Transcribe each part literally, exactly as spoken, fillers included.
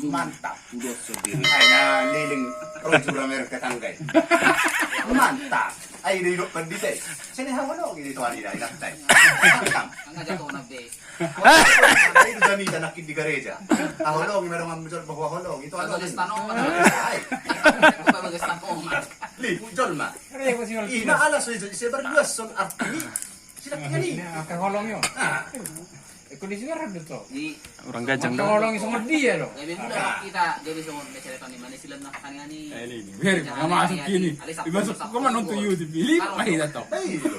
Mantap. Sudah sendiri. Ai na leleng ro jura merek tetangga i. Mantap. Ai didok pandita i. Sini haholongi di toan ida, ida tai. Mantap. Angka jatuh na be. Ai do jamita nangkin di gareja. Haholongi ma dongan mujur bahwa holongi. Itu anu. Bagas tanoman. Ai. Bagas tanoman. Liput jolma. Ina ala so ise berduas son artini. Sila kini. Angka holongi on. Eko di sini radu to. Orang gajang. Angka holongi songon dia lo. Jadi bulan kita jadi songon mencari tani manis silam nak kani ani. Beri masuk kini. Masuk ke mana untuk YouTube ini? Mari datang.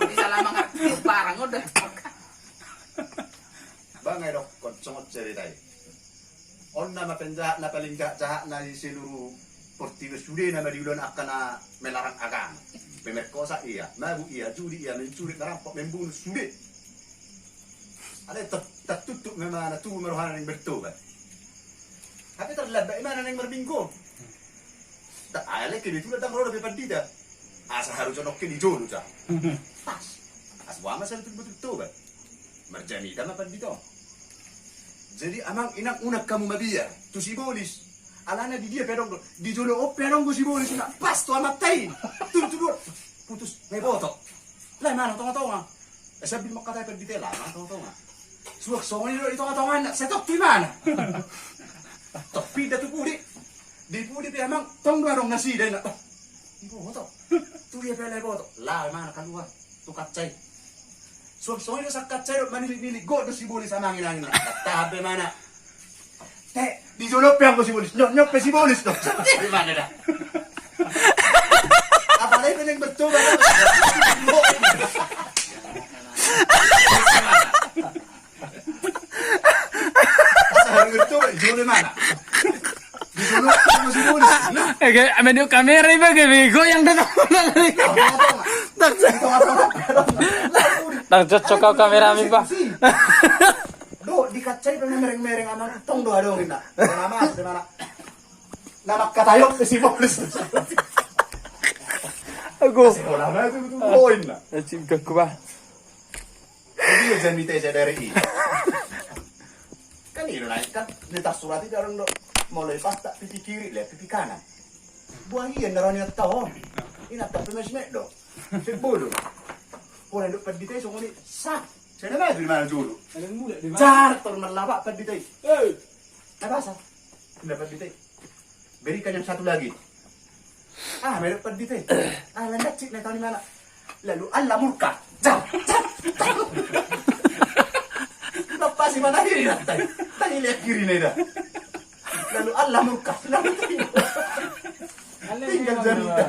Bisa lama ngerti parang udah. Bang, ai dokkon songon cerita i. On nama penjahat na paling jahat-jahat na di seluruh portibi sude nama di ulaon angka na melarang agama. Pemerkosa ia, mabuk ia, judi ia, mencuri, merampok, membunuh sude. Alai ter-, tertutup memang na tubuh marohana yang bertobat. Tapi terlambat imana yang merbingkong. Tak alai kebetulan tang roda be pandita. Asa harus jonok ke di jolo ja. Pas. As wama saya betul-betul tobat. Marjamita ma pandita on. Jadi amang inang unang hamu mabiar tu Sibolis. Alana di dia pe adong do, di jolo on pe adong do Sibolis na pas tu amanta i. Tu, tu dua. Putus, na iboto. Lae mana tonga-tonga. Sambil mangkatai pandita i, lae mana tonga-tonga. Suang songon i do di tonga-tonga na, sai tong tu imana. Tong pinda tu pudi. Di pudi pe amang tong do adong nasida na. Iboto. Tu dia pe lae iboto. Lae mana kaluar. Tu kaca i. Suang songon i do sangkaca i do manilik-nilik, gok do Sibolis amang inang inang. Tahan pe mana. Te, di jolo pe anggo Sibolis. Nyok, nyok pe Sibolis do. Di mana da. Apalagi pe yang bertobat. Asa harus bertobat, di jolo mana. Di jolo pe anggo Sibolis. Oke, amen yuk kamera iba ke bego yang datang. Nang cocok kau kamera mi ba. Do, di kaca i pe mereng-mereng amang tong do adong inna. Nama, di mana? Nama katayok ke Sibolis. Aku. Sekolah na itu, itu poin na. Anjing ganggu ba. Jadi ya jamita i sadari i. Kan i do na, kan di tarsurat i adong do. Molo i pas tak pipi kiri, lihat pipi kanan. Buah iya na rani attau. Ina tak pe masmet do. Sek bodo. Pola dok pandita i songon i. Sa. Saya nama itu di mana dulu? Jar tor marlaba pandita i. Eh. Apa sa? Pindah pandita i. Berikan yang satu lagi. Ah, merek pandita i. Ah, lanjut cik na tahu di mana? Lalu Allah murka. Jar, jar, jar. Lepas di mana kiri dah? Tadi, tadi lihat kiri nih dah. Lalu Allah murka. Lalu tinggal. Tinggal jamita.